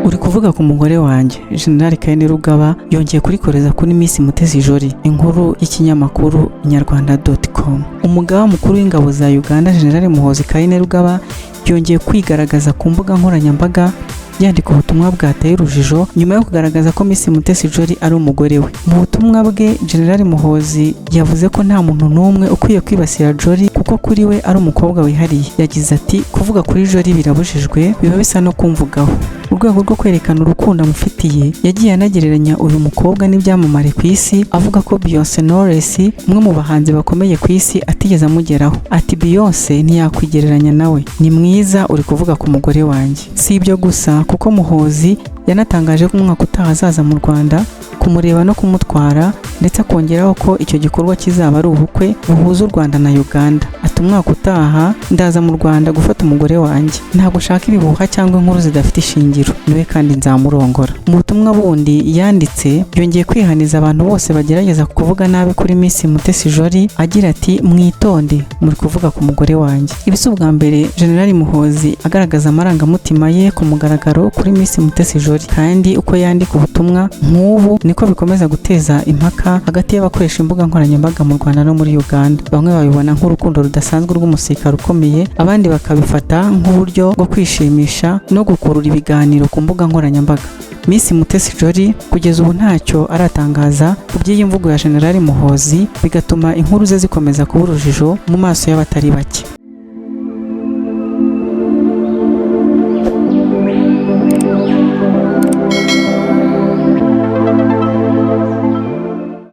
Uri kuvuga ku mugore wanjye. General Kainerugaba yongeye kurikoreza kuri Miss Mutesi Jolly. Inkuru y'ikinyamakuru inyarwanda.com. Umugaba mukuru w'ingabo za Uganda, General Muhoozi Kainerugaba, yongeye kwigaragaza ku mbuga nkoranyambaga, yandika ubutumwa bwateye urujijo nyuma yo kugaragaza ko Miss Mutesi Jolly ari umugore we. Mu butumwa bwe, General Muhoozi yavuze ko nta muntu n'umwe ukwiye kwibasira Jolly, kuko kuri we ari umukobwa wihariye. Yagize ati: "Kuvuga kuri Jolly birabujijwe, biba bisa no kumvugaho." Mu rwego rwo kwerekana urukundo amufitiye, yagiye anagereranya uyu mukobwa n'ibyamamare ku isi, avuga ko Beyonce Knowless, umwe mu bahanzi bakomeye ku isi, atigeze amugeraho. Ati: "Beyonce ntiyakwigereranya nawe, ni mwiza, uri kuvuga ku mugore wanjye." Si ibyo gusa, kuko Muhoozi yanatangaje ko umwaka utaha azaza mu Rwanda kumureba no kumutwara, ndetse akongeraho ko icyo gikorwa kizaba ari ubukwe buhuza u Rwanda na Uganda. Ati: "Umwaka utaha ndaza mu Rwanda gufata umugore wanjye. Ntabwo ushaka ibihuha cyangwa inkuru zidafite ishingiro, niwe kandi nzamurongora." Mu butumwa bundi yanditse, yongeye kwihaniza abantu bose bagerageza kuvuga nabi kuri Miss Mutesi Jolly, agira ati: "Mwitonde, muri kuvuga ku mugore wanjye." Ibi si ubwa mbere General Muhoozi agaragaza amarangamutima ye ku mugaragaro kuri Miss Mutesi Jolly, kandi uko yandika ubutumwa nk'ubu niko bikomeza guteza impaka hagati y'abakoresha imbuga nkoranyambaga mu Rwanda no muri Uganda. Bamwe babibona nk'urukundo rudasanzwe rw'umusirikare ukomeye, abandi bakabifata nk'uburyo bwo kwishimisha no gukurura ibiganiro ku mbuga nkoranyambaga. Miss Mutesi Jolly kugeza ubu ntacyo aratangaza ku by'iyi mvugo ya General Muhoozi, bigatuma inkuru ze zikomeza kuba urujijo mu maso y'abatari bake.